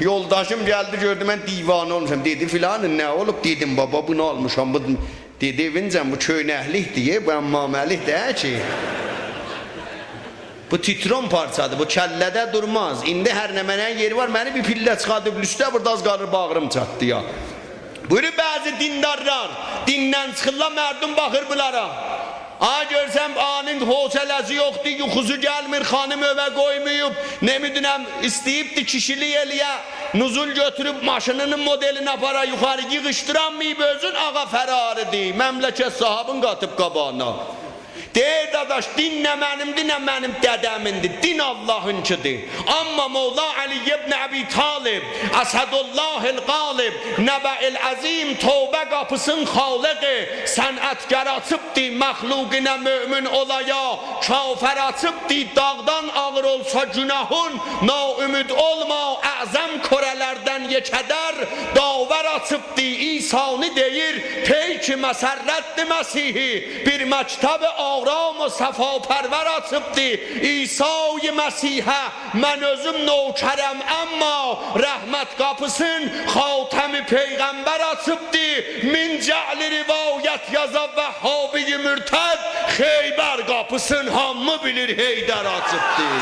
یولداشیم گلدی، گؤردو من دیوانه اولموشام. دئدی، فلانی، نه اولوب؟ دئدیم، بابا، بونو آلمیشام، بو دئدی، ائوینجم، بو کؤینک‌لیکدیر، بو عمامه‌لیک دئییل کی. بو تیترون پارچادیر، بو کله‌ده دورماز. ایندی هر نمنه‌نین یئری وار، منی بیر پله چیخادیب اوسته، بورادا آز قالیر باغریم چاتلیا. بویورور، بعضی دیندارلار دیندن چیخیرلار، مردم باخیر بونلارا. آی، گؤرسن، آنین حوصله‌سی یوخدور، یوخوسو گلمیر، خانیم ائوه قویماییب، نمی‌دونم، ایسته‌ییبدی کیشی‌لیک ائله‌یه، نزول گؤتوروب ماشینینین مدلینی آپارا یوخاری، ییغیشدیرانماییب اؤزون، آقا فراری‌دیر، مملکت صاحابین قاتیب قاباغینا. دئییر، داداش، دین نه منیمدیر، نه منیم دده‌میندیر، دین آللاهینکیدیر. آمما مولا علی ابن ابی‌طالب، اسدالله الغالب، نبأ العظیم، توبه قاپیسین خالقی، صنعتگر آچیبدی مخلوقینه مؤمن اولایا، کافر آچیبدی داغدان آغیر اولسا گناهین، ناامید اولما، اعظم کره‌لردن یئکه‌در داور آچیبدی، عیسانی دئییر، پیک مسرتدیر مسیحی، بیر مکتب آرام و صفاپرور آچیبدی. عیسی مسیحه من اؤزوم نوکرم، آمما رحمت قاپیسین خاتم پیغمبر آچیبدی. مین جعلی روایت یازا وهابی مرتد، خیبر قاپیسین هامی بیلیر حیدر آچیبدی.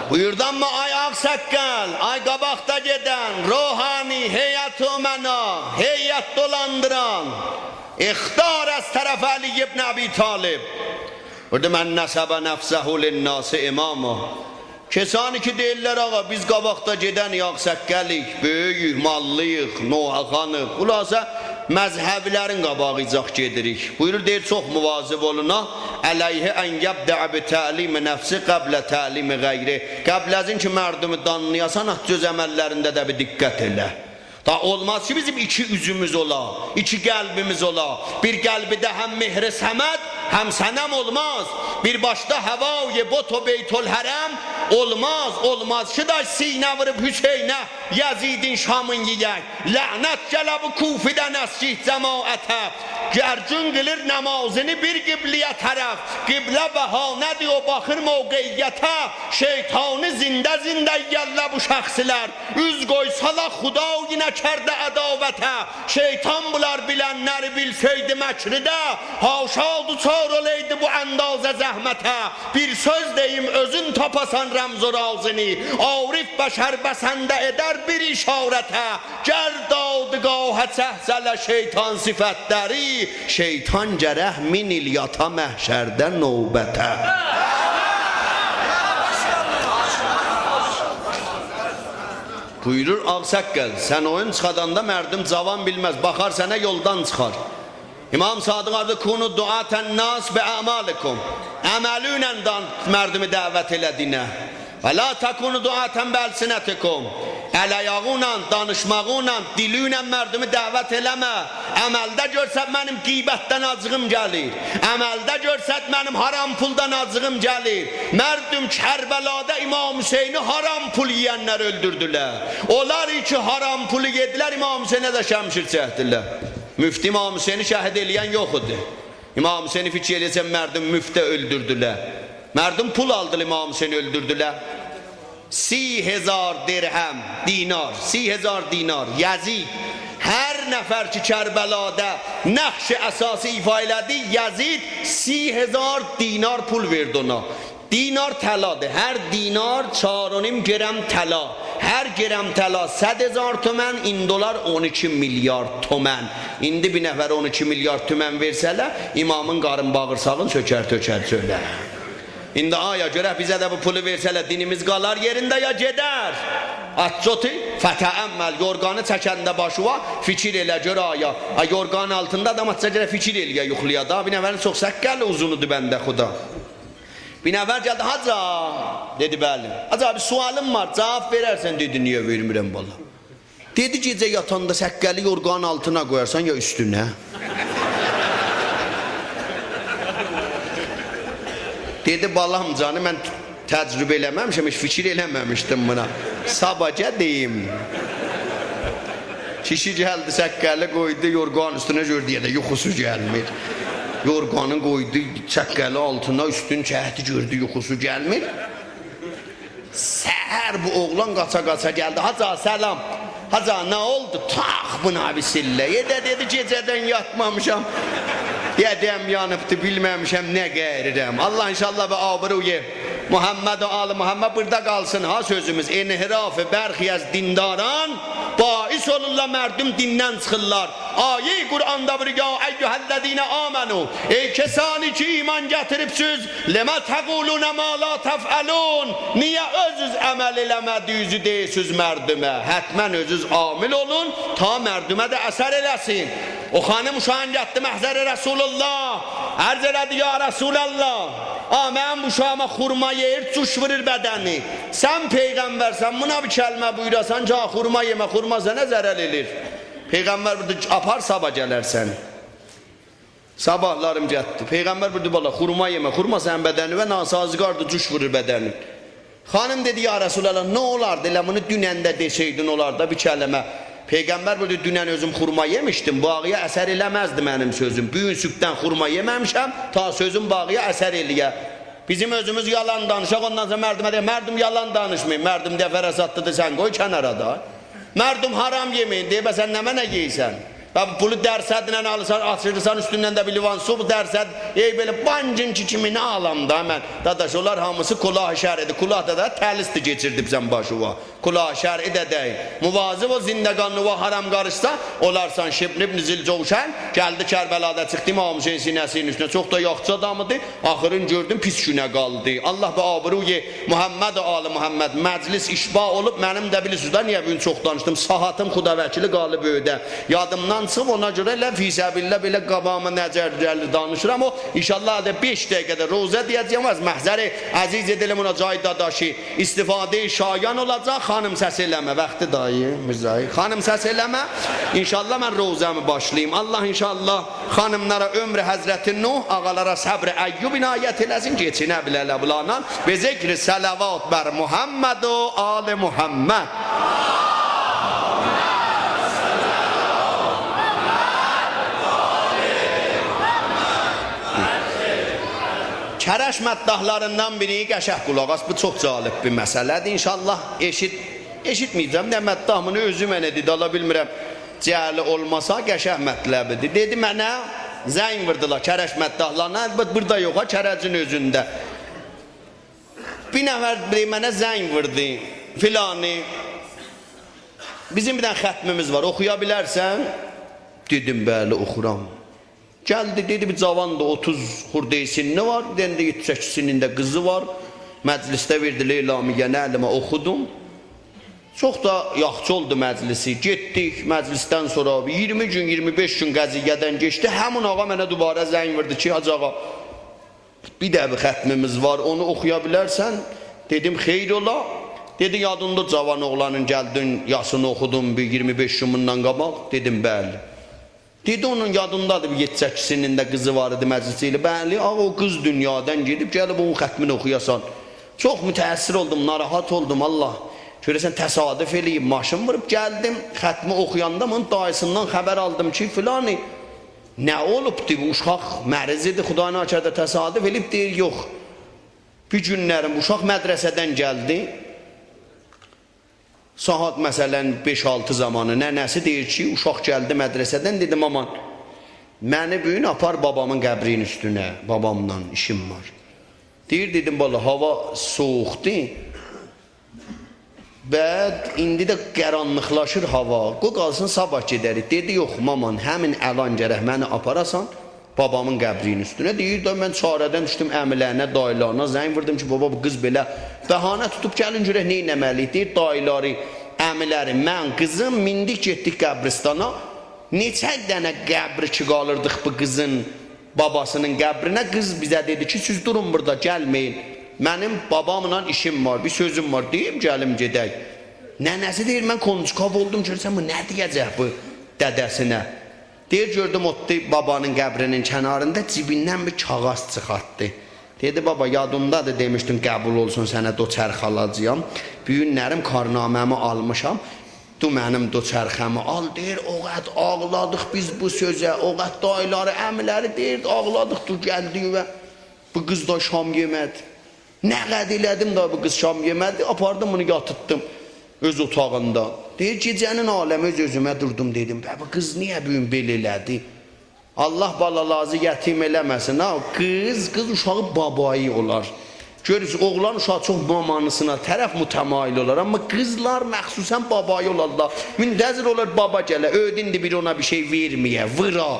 بویوردوم، آی آغ‌ساققال، آی قاباقدا گئدن، روحانی، هیئت امنا، هیئت دولاندیران، اخطار از طرف علی ابن ابی‌طالب. بویوردو، من نصب نفسه للناس اماما. کسانی کی دئییرلر، آقا، بیز قاباقدا گئدنیک، آغ‌ساققالیق، بؤیویوک، ماللاییق، نوحه‌خوانیق. خلاصه، مذهبی‌لرین قاباغیجاق گئدیریک. بویورور، دئییر، چوخ مواظب اولون ها. علیه ان یبدأ بتعلیم نفسه قبل تعلیم غیره. قبل از این کی مردمی دانلایاسان، حتی اؤز عمللرینده ده بیر دقت ائله. دا اولماز کی بیزیم ایکی اوزوموز اولا، ایکی قلبیمیز اولا. بیر قلبیده هم مهر صمد، هم صنم اولماز. بیر باشدا هوای بت و بیت‌الحرم اولماز. اولماز کی دای سینه ووروب حسینه، یزیدین شامین یئیک. لعنت گله بو کوفه‌دن اسکیک جماعته. هر گون قیلیر نمازینی بیر قبله‌یه طرف. قبله بهانه‌دیر، او باخیر موقعیته. شیطانی زنده زنده یئیرلر بو شخصلر. اوز قویسالار خدایین کرده عداوته. شیطان بونلار بیلنلری بیلسه‌یدی مکرده، حاشا دوچار اولایدی بو اندازه زحمته. بیر سؤز دئییم، اؤزون تاپاسان رمز و رازینی. عارف بشر بسنده ائدر بیر اشارته. گر دادگاهه چکسه‌لر شیطان صفتلری، شیطان گرک مین ایل یاتا محشرده نوبته. بویورور، آغ‌ساققال، سن اویون چیخاداندا مردم جاوان بیلمز، باخار سنه یولدان چیخار. امام صادق بویوردو، کونوا دعاة الناس باعمالکم. عملینله دان-، مردمی دعوت ائله دینه. «ولا تکونوا دعاة بألسنتکم.» ال آیاغینلا، دانیشماغینلا، دیلینله مردمی دعوت ائله‌مه. عملده گؤرست منیم غیبتدن آجیغیم گلیر. عملده گؤرست منیم حرام پولدان آجیغیم گلیر. مردم، کربلادا امام حسینی حرام پول یئینلر اؤلدوردولر. اونلار کی حرام پولو یئدیلر، امام حسینه ده شمشیر چکدیلر. مفتی امام حسینی شهید ائله‌ین یوخ ایدی. امام حسینی فیکیر ائله‌یه‌سن، مردم مفتی اؤلدوردولر. مردم پول آلدیلار، امام حسینی اؤلدوردولر. سی هزار درهم، دینار، سی هزار دینار. یزید، هر نفر کی کربلادا نقش اساسی ایفا ائله‌دی، یزید سی هزار دینار پول وئردی اونا. دینار طلادیر. هر دینار چهار و نیم گرم طلا. هر گرم طلا صد هزار تومن، ایندی اولار اون ایکی میلیارد تومن. ایندی بیر نفره اون ایکی میلیارد تومن وئرسه‌لر، امامین قارین باغیرساغین چؤکر، تؤکر چؤله. ایندی آیا گؤرک بیزه ده بو پولو وئرسه‌لر، دینیمیز قالار یئرینده یا گئدر؟ آچ اوتو، فتأمل، یورغانی چکنده باشیوا فیکیر ائله، گؤر آیا. آ، یورغانین آلتیندا آدام آتسا گرک فیکیر ائله‌یه، یوخلایا دا. بیر نفرین چوخ سققلی اوزونودور بنده خدا. بیر نفر گلدی: «حاجی»، دئدی: «بلی.» «حاجی، بیر سؤالیم وار، جواب وئررسن؟» دئدی: «نییه وئرمیرم، بالا؟» دئدی: «گئجه یاتاندا سققلی یورغانین آلتینا قویارسان یا اوستونه؟» دئدی: «بالام جانی، من تجربه ائله‌مه‌میشم، هئچ فیکیر ائله‌مه‌میشدیم بونا. صاباح گل دئییم.» کیشی گلدی، سققلی قویدو یورغانین اوستونه، گؤردو یئنه یوخوسو گلمیر. یورغانی قویدو سققلی آلتینا، اوستونو چکدی، گؤردو یوخوسو گلمیر. سحر بو اوغلان قاچا-قاچا گلدی: «حاجی، سلام.» «حاجی، نه اولدو؟» «تاخ، بونا بیر سیلله. ائده دئدی، گئجه‌دن یاتمامیشام. دده‌م یانیبدی، بیلمه‌میشم نه قاییریرام.» الله ان‌شاءالله به آبروی محمد و آل محمد بورادا قالسین ها سؤزوموز. انحراف برخی از دینداران باعث اولورلار مردم دیندن چیخیرلار. آیه‌ی قرآندا بویورور: «یا ایها الذین آمنوا»، ای کسانی کی ایمان گتیریبسیز، «لم تقولون ما لا تفعلون»، نییه اؤزوز عمل ائله‌مه‌دیگینیزی دئییرسیز مردمه؟ حتماً اؤزوز عامل اولون، تا مردمه ده اثر ائله‌سین. او خانیم اوشاغین گتدی محضر رسول‌الله، عرض ائله‌دی: «یا رسول‌الله، آ، منیم اوشاغیما خورما یئییر، جوش وورور بدنی. سن پیغمبرسن، بونا بیر کلمه بویوراسان کی، آ، خورما یئمه، خورما سنه ضرر ائله‌ییر.» پیغمبر بویوردو: «آپار، صاباح گلرسن.» صاباحلاریم گتدی. پیغمبر بویوردو: «بالا، خورما یئمه، خورما سنین بدنیوه ناسازگاردیر، جوش وورور بدنین.» خانیم دئدی: «یا رسول‌الله، نه اولاردی؟ ائله بونو دونن ده دئسه‌یدین، اولاردا بیر کلمه.» پیغمبر بویوردو: «دونن اؤزوم خورما یئمیشدیم، بو آقایا اثر ائله‌مزدی منیم سؤزوم. بو گون صبحدن خورما یئمه‌میشم، تا سؤزوم بو آقایا اثر ائله‌یه.» بیزیم اؤزوموز یالان دانیشاق، اوندان سونرا مردمه دئیک: «مردم، یالان دانیشمایین.» مردم دئیه: «فراساتلی‌دیر، سن قوی کنارا دا.» مردم، «حرام یئمه‌یین.» دئیه: «به سن نمنه یئییرسن؟ به بو پولو درصدله آلیرسان، آچیریرسان اوستوندن ده بیر لیوان سو، بو درصد، ای بئله بانکینکی کیمینی آلام دا من.» داداش، اونلار هامیسی کلاه شرعی‌دیر. کلاه دا، دا تلیسدیر، کئچیردیبسن باشیوا. کلاه شرعی ده دئییل. مواظب اول، زندگانلیغا حرام قاریشسا، اولارسان شبل ابن ذی‌الجوشن. گلدی کربلادا، چیخدی امام حسین سینه‌سینین اوستونه. چوخ دا یاخشی آدام ایدی. آخیرین گؤردون، پیس گونه قالدی. الله به آبروی محمد و آل محمد، مجلس اشباع اولوب، منیم ده بیلیرسینیز ده، نییه بو گون چوخ دانیشدیم، ساعاتیم خداوکیلی قالیب ائوده. یادیمدان چیخیب، اونا گؤره ائله فی سبیل‌الله بئله قاباغیما نظر گلیر دانیشیرام. او، ان‌شاءالله، ده بئش دقیقه ده روضه دئیه‌جه‌یم، از محضر عزیز دلمون حاج آقای داداشی استفاده‌ی شایان اولاجاق. خانیم، سس ائله‌مه، واختی دایی، میرزایی. خانیم، سس ائله‌مه. ان‌شاءالله من روضه‌می باشلاییم. الله ان‌شاءالله خانیملارا عمر حضرت نوح، آقالارا صبر ایوب عنایت ائله‌سین، کئچینه بیله‌لر بونلارلا. به ذکر صلوات بر محمد و آل محمد. کرج مداحلاریندان بیری، قشنگ قولاق آس، بو چوخ جالب بیر مسئله‌دیر. ان‌شاءالله ائشیت، ائشیتمه‌یه‌جم. نه مداح بونو اؤزو منه دئدی، آلا بیلمیرم. جهلی اولماسا، قشنگ مطلبی‌دیر. دئدی، منه زنگ ووردولار کرج مداحلارینا، البت بورادا یوخ ها، کرجین اؤزونده. بیر نفر دئییر، منه زنگ ووردو: «فلانی، بیزیم بیر دنه ختمیمیز وار، اوخویا بیلرسن؟» دئدیم: «بلی، اوخورام.» گلدی، دئدی، بیر جاواندی، اوتوز خورده‌ای سنّی وار، بیر دنه ده یئددی سککیز سنّینده قیزی وار. مجلسده وئردیلر اعلامیه‌نی، الیمه اوخودوم. چوخ دا یاخشی اولدو مجلسی. گئتدیک، مجلسدن سونرا بیر اییرمی گون، اییرمی بئش گون قضیه‌دن کئچدی. همین آقا منه دوباره زنگ ووردو کی، حاج آقا، بیر ده بیر ختمیمیز وار، اونو اوخویا بیلرسن؟ دئدیم: «خیر اولا؟» دئدی: «یادیندا جاوان اوغلانین گلدین، یاسینی اوخودون بیر اییرمی بئش گون بوندان قاباق؟» دئدیم: «بلی.» دئدی: «اونون یادیندادیر، بیر یئددی سککیز سنین ده قیزی وار ایدی، مجلس ائله؟» «بلی.» «آغا، او قیز دونیادان گئدیب، گلیب اونون ختمینی اوخویاسان.» چوخ متأثر اولدوم، ناراحت اولدوم. الله، گؤره‌سن تصادف ائله‌ییب، ماشین ووروب گلدیم، ختمی اوخویاندا بونون داییسیندان خبر آلدیم کی، فلانی، نه اولوبدو بو اوشاق؟ مریض ایدی، خدای نکرده تصادف ائله‌ییب؟ دئییر: «یوخ.» بیر گونلریم اوشاق مدرسه‌دن گلدی. ساعات، مثلا، بئش آلتی زامانی ننه‌سی دئییر کی، اوشاق گلدی مدرسه‌دن، دئدی: «مامان، منی بو گون آپار بابامین قبرینین اوستونه، باباملا ایشیم وار.» دئییر، دئدیم: «بالا، هاوا سویوقدور. بعد ایندی ده قارانلیقلاشیر هاوا. قوی قالسین، صاباح گئدریک.» دئدی: «یوخ، مامان، همین الان گرک منی آپاراسان بابامین قبرینین اوستونه.» دئییر ده، من چاره‌دن دوشدوم عمی‌لرینه، داییلارینا زنگ ووردوم کی، بابا، بو قیز بئله بهانه توتوب، گلین گؤرک نئینه‌مه‌لی‌ییک. دئییر، داییلاری، عمی‌لری، من، قیزیم میندیک گئتدیک قبرستانا. نئچه دنه قبر کی قالیردیق بو قیزین باباسینین قبرینه، قیز بیزه دئدی کی، سیز دورون بورادا، گلمه‌یین. منیم باباملا ایشیم وار، بیر سؤزوم وار، دئییم گلیم گئدک. ننه‌سی دئییر، من کنجکاو اولدوم، گؤرسن بو نه دئیه‌جک بو دده‌سینه. دئییر، گؤردوم اوتدو بابانین قبرینین کناریندا، جیبیندن بیر کاغاذ چیخارتدی. دئدی: «بابا، یادیندادیر، دئمیشدین قبول اولسون، سنه دوچرخه آلاجاغام. بو گونلریم کارنامه‌می آلمیشام. دور منیم دوچرخه‌می آل.» دئییر، او قدر آغلادیق بیز بو سؤزه، او قدر داییلاری، عمی‌لری، دئییر، آغلادیق، دور گلدیک ائوه. بو قیز دا شام یئمه‌دی. نه قدر ائله‌دیم دا، بو قیز شام یئمه‌دی، آپاردیم بونو یاتیرتدیم اؤز اوتاغیندا. دئییر، گئجه‌نین عالمی اؤز-اؤزومه دوردوم، دئدیم: «به، بو قیز نییه بو گون بئله ائله‌دی؟» الله بالالارینیزی یتیم ائله‌مه‌سین ها. قیز، قیز اوشاغی بابایی اولار. گؤرورسونوز، اوغلان اوشاغی چوخ مامانیسینا طرف متمایل اولار. آمما قیزلار مخصوصا بابایی اولارلار. منتظر اولار بابا گله، اؤیده ایندی بیری اونا بیر شئی وئرمه‌یه، وورا.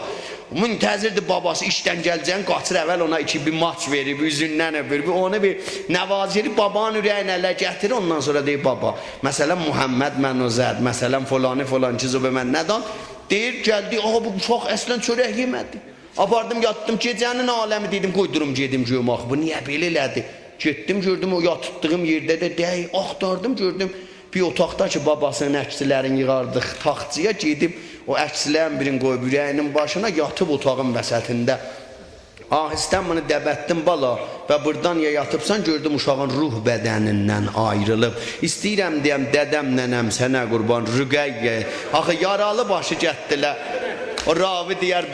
منتظردیر باباسی ایشدن گله‌جه‌یین، قاچیر اول اونا ایکی بیر ماچ وئریر، بیر اوزوندن اؤپور، بیر اونو بیر نوازی ائله‌ییر، بابانین اوره‌یینی اله گتیریر، اوندان سونرا دئییر: «بابا، مثلا محمد منو زد، مثلا فلانی فلانچیز او به من ندان.» دئییر، گلدی، آغا، بو اوشاق اصلا چؤرک یئمه‌دی. آپاردیم، یاتیرتدیم، گئجه‌نین عالمی دئدیم، قوی دوروم گئدیم گؤروم آخی بو نییه بئله ائله‌دی. گئتدیم، گؤردوم او یاتیرتدیغیم یئرده ده دئییل. آختاردیم، گؤردوم بیر اوتاقدا کی باباسینین عکسلرینی ییغاردیق تاختایا، گئدیب او عکسلرین بیرینی قویوب اوره‌یینین باشینا، یاتیب اوتاغین وسطینده. آهسته بونو دبتدیم، بالا، و بورادا نییه یاتیبسان؟ گؤردوم اوشاغین روح بدنیندن آیریلیب. ایسته‌ییرم دئیم، دده‌م، ننه‌م، سنه قوربان، رقیه، آخی یارالی باشی گتدیلر. او راوی دئیر،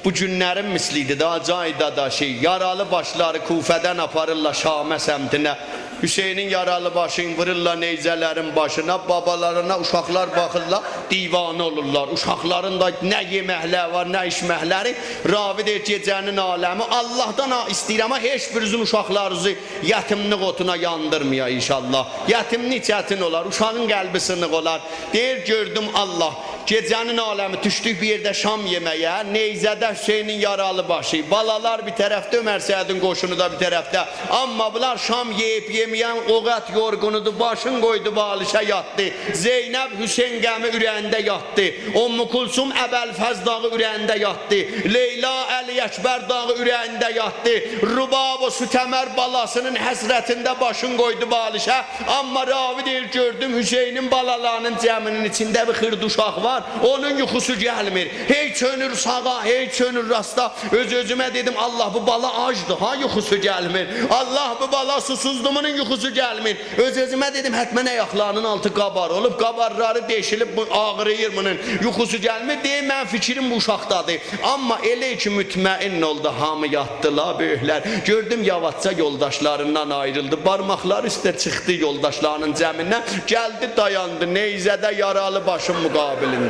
بو گونلرین مثلی ایدی دا، جای داداشی، یارالی باشلاری کوفه‌دن آپاریرلار شامه سمتینه. حسینین یارالی باشینی وورورلار نیزه‌لرین باشینا، بابالارینا اوشاقلار باخیرلار، دیوانه اولورلار. اوشاقلارین دا نه یئمکلری وار، نه ایچمکلری. راوی دئییر، گئجه‌نین عالمی، اللهدان ها ایسته‌ییرم ها، هئچ بیرینیزین اوشاقلارینیزی یتیملیک اوتونا یاندیرمایا ان‌شاءالله. یتیملیک چتین اولار، اوشاغین قلبی سینیق اولار. دئییر، گؤردوم الله، گئجه‌نین عالمی دوشدوک بیر یئرده شام یئمه‌یه، نیزه‌ده حسینین یارالی باشی، بالالار بیر طرفده، عمر سعدین قوشونو دا بیر طرفده. آمما بونلار شام یئییب یئمه‌ین او قدر یورغونودور، باشین قویدو بالشه یاتدی. زینب حسین غمی اوره‌یینده یاتدی. ام کلثوم ابوالفضل داغی اوره‌یینده یاتدی. لیلا علی اکبر داغی اوره‌یینده یاتدی. رباب و ستمر بالاسینین حسرتینده باشین قویدو بالشه. آمما راوی دئییر، گؤردوم حسینین بالالارینین جمعینین ایچینده بیر خیردا اوشاق وار، اونون یوخوسو گلمیر. هئی چؤنور ساغا، هئی چؤنور راستا. اؤز-اؤزومه دئدیم، الله، بو بالا آجدیر ها، یوخوسو گلمیر. الله، بو بالا سوسوزدور، بونون یوخوسو گلمیر. اؤز-اؤزومه دئدیم، حتما آیاقلارینین آلتی قابار اولوب، قابارلاری دئشیلیب، بو آغریییر، بونون یوخوسو گلمیر. دئییر، منیم فیکریم بو اوشاقدادیر. آمما ائله کی مطمئن اولدو، هامی یاتدیلار، بؤیوکلر. گؤردوم، یاواشجا یولداشلاریندان آیریلدی. بارماقلاری اوسته چیخدی یولداشلارینین جمعیندن. گلدی، دایاندی نیزه‌ده یارالی باشین مقابلینده.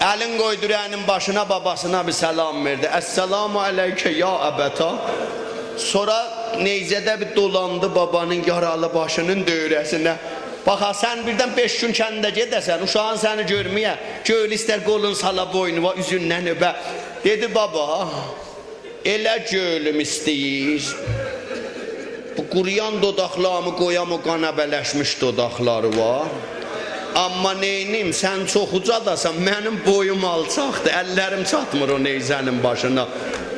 الین قویدو اوره‌یینین باشینا، باباسینا بیر سلام وئردی. «السلام علیک یا ابتا.» سونرا نیزه‌ده بیر دولاندی بابانین یارالی باشینین دؤوره‌سینه. باخ ها، سن بیردن بئش گون کنده گئده‌سن، اوشاغین سنی گؤرمه‌یه، گؤیلو ایستر قولون سالا بوینووا، اوزوندن اؤپه. دئدی، بابا، ائله گؤیلوم ایسته‌ییر بو قورویان دوداقلاریمی قویام او قانا بلشمیش دوداقلاریوا. آمما نئینیم، سن چوخ اوجاداسان، منیم بویوم آلچاقدیر، اللریم چاتمیر او نیزه‌نین باشینا.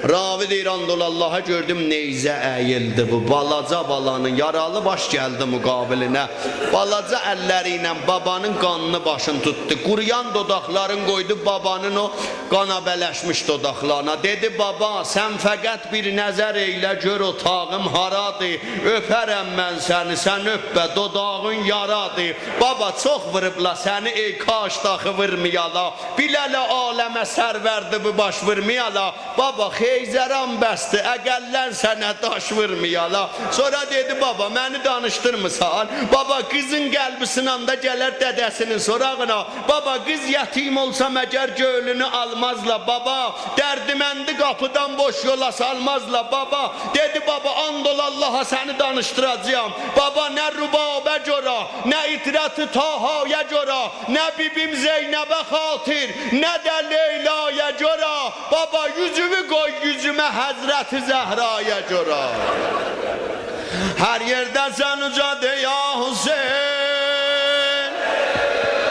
راوی دئییر: «آند اولا آللاها، گؤردوم نیزه اییلدی بو بالاجا بالانین، یارالی باش گلدی مقابلینه. بالاجا اللری ایله بابانین قانلی باشینی توتدو. قورویان دوداقلارین قویدو بابانین او قانا بلشمیش دوداقلارینا. دئدی: بابا، سن فقط بیر نظر ائیله، گؤر اوتاغیم هارادیر. اؤپرم من سنی، سن اؤپمه، دوداغین یارادیر. بابا، چوخ ووروبلا سنی، ای کاش داخی وورمایالا. بیله‌له عالمه سروردی بو باش، وورمایالا. بابا، خیزران بسدی، اقلاً سنه داش وورمایالا.» سونرا دئدی: «بابا، منی دانیشدیرمیسان؟ بابا، قیزین قلبی سیناندا گلر دده‌سینین سوراغینا. بابا، قیز یتیم اولسا مگر گؤیلونو آلمازلا؟ بابا، دردمندی قاپیدان بوش یولا سالمازلا؟ بابا.» دئدی: «بابا، آند اولا آللاها، سنی دانیشدیراجاغام. بابا، نه ربابه گؤره، نه عترت طاهایا گؤره، نه بی‌بیم زینبه خاطر، نه ده لیلایا گؤره. بابا، یوزووو قوی یوزومه، حضرت زهرایا گؤره. هر یئرده‌سن اوجا دئ یا حسین،